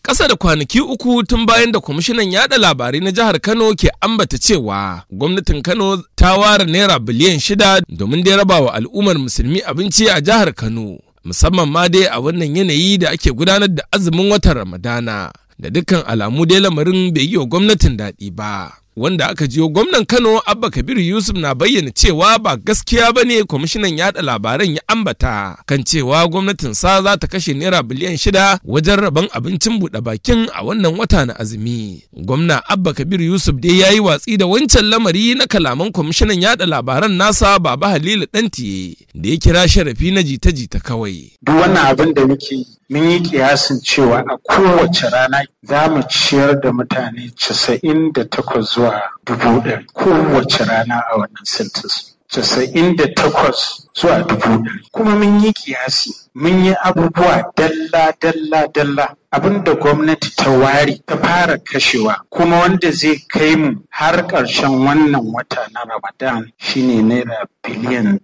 Ƙasa da kwanaki 3 tun bayan da kwamishinan yaɗa labarai na jihar Kano ke ambata cewa gwamnatin Kano ta ware naira biliyan 6 domin dai raba wa al'ummar musulmi abinci a jihar Kano, musamman ma dai a wannan yanayi da ake gudanar da azumin watan Ramadana. Da dukkan alamu dai lamarin bai yi wa gwamnatin daɗi ba. Wanda aka jiyo gwamnan Kano Abba Kabir Yusuf na bayyana cewa ba gaskiya ba ne kwamishinan yada labaran ya ambata kan cewa gwamnatin sa za ta kashe naira biliyan 6 wajen rabon abincin buɗe bakin a wannan wata na azumi. Gwamna Abba Kabir Yusuf dai ya yi watsi da wancan lamari na kalaman kwamishinan yada labaran nasa Baba Halilu Dantiye da ya kira sharafi na jita-jita kawai. Duk wannan abin da muke yi, mun yi kiyasin cewa a kowace rana za mu ciyar da mutane 98 zuwa 1,000 kowace rana a wannan centers. 98 zuwa 1,000. Kuma mun yi kiyasi, mun yi abubuwa dalla dalla dalla. Abin da gwamnati ta ware ta fara kashewa kuma wanda zai kai mu har ƙarshen wannan wata na Ramadan shine naira biliyan 1.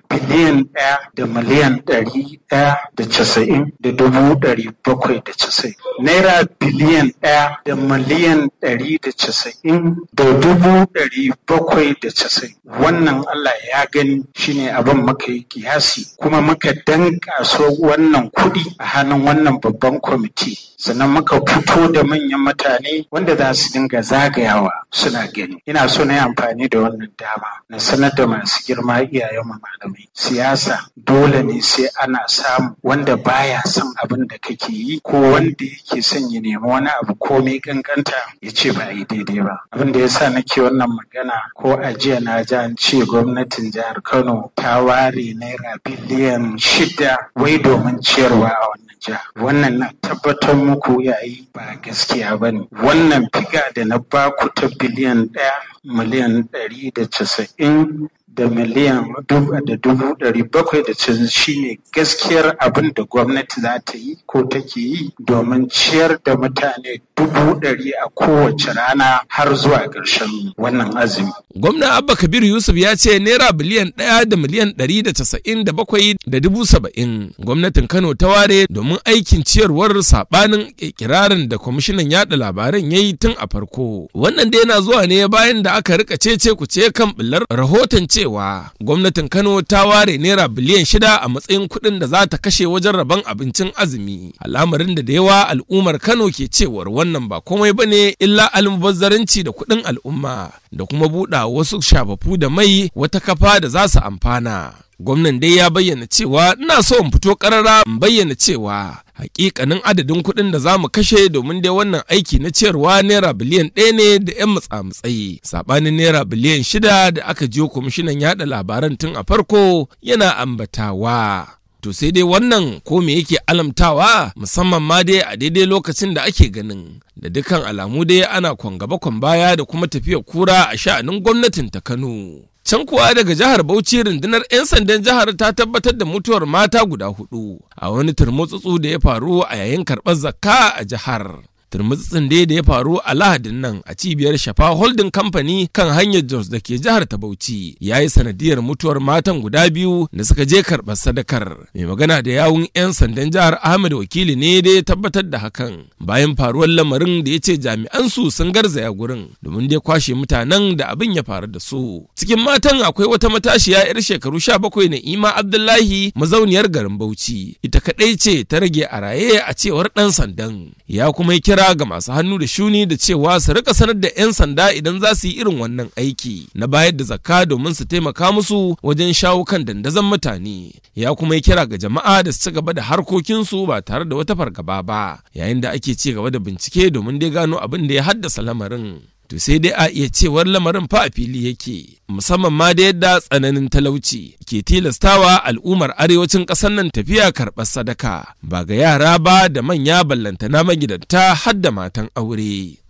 Biliyan 1 da miliyan 190 da 790. Naira biliyan 1 da miliyan 190 da 790. Wannan Allah ya gani shine abin muka yi kiyasi kuma muka danka so wannan kuɗi a hannun wannan babban kwamiti. Sannan muka fito da manyan mutane wanda za su dinga zagayawa suna gani. Ina so na yi amfani da wannan dama na sanar da masu girma iyayen mu malamai. Siyasa dole ne sai ana samu wanda baya son abin da kake yi ko wanda yake son ya nemi wani abu komai kankanta ya ce ba a yi daidai ba. Abin da yasa nake wannan magana ko a jiya na ji an ce gwamnatin jihar Kano ta ware naira biliyan 6 wai domin ciyarwa a wannan jiha. Wannan na tabbatar muku yayi ba gaskiya ba ne. Wannan figa da na baku ta biliyan 1 miliyan 190 da miliyan 790 shine gaskiyar abin da gwamnati za ta yi ko take yi domin ciyar da mutane 100,000 a kowace rana har zuwa ƙarshen wannan azumi. Gwamna Abba Kabir Yusuf ya ce naira biliyan 1 da miliyan 197 da 70 gwamnatin Kano ta ware domin aikin ciyarwar saɓanin ikirarin da kwamishinan yaɗa labaran ya yi tun a farko. Wannan dai yana zuwa ne bayan da aka rika cece kuce kan bullar rahoton cewa gwamnatin Kano ta ware naira biliyan 6 a matsayin kuɗin da za ta kashe wajen rabon abincin azumi. Al'amarin da yawa al'ummar Kano ke cewar wannan ba komai bane illa almubazzaranci da kuɗin al'umma da kuma buɗa wasu shafafu da mai wata kafa da za su amfana. Gwamnan dai ya bayyana cewa ina so in fito ƙarara in bayyana cewa hakikanin adadin kuɗin da za mu kashe domin dai wannan aiki na ciyarwa naira biliyan 1 ne da 'yan matsa-matsayi saɓanin naira biliyan 6 da aka jiyo kwamishinan yaɗa labaran tun a farko yana ambatawa. To sai dai wannan ko me yake alamtawa musamman ma dai a daidai lokacin da ake ganin da dukkan alamu dai ana kwan gaba kwan baya da kuma tafiyar kura a sha'anin gwamnatin ta Kano. Can kuwa daga jihar Bauchi rundunar 'yan sandan jihar ta tabbatar da mutuwar mata guda 4 a wani turmutsutsu da ya faru a yayin karɓar zakka a jihar. Turmutsutsun dai da ya faru a Lahadin nan a cibiyar Shafa Holding Company kan hanyar Jos da ke jihar ta Bauchi ya yi sanadiyar mutuwar matan guda 2 da suka je karɓar sadakar. Mai magana da yawun 'yan sandan jihar Ahmed Wakili ne da ya tabbatar da hakan bayan faruwar lamarin da ya ce jami'an su sun garzaya gurin domin dai kwashe mutanen da abin ya faru da su. Cikin matan akwai wata matashiya 'yar shekaru 17 Na'ima Abdullahi mazauniyar garin Bauchi, ita kaɗai ce ta rage a raye a cewar ɗan sandan. Ya kuma yi kira ga masu hannu da shuni da cewa su rika sanar da 'yan sanda idan za su yi irin wannan aiki na bayar da zakka domin su taimaka musu wajen shawo kan dandazon mutane. Ya kuma yi kira ga jama'a da su ci gaba da harkokinsu ba tare da wata fargaba ba yayin da ake ci gaba da bincike domin dai gano abin da ya haddasa lamarin. To sai dai a iya cewar lamarin fa a fili yake, musamman ma da yadda tsananin talauci ke tilastawa al'ummar arewacin ƙasar nan tafiya karɓar sadaka ba ga yara ba da manya ballantana magidanta har da matan aure.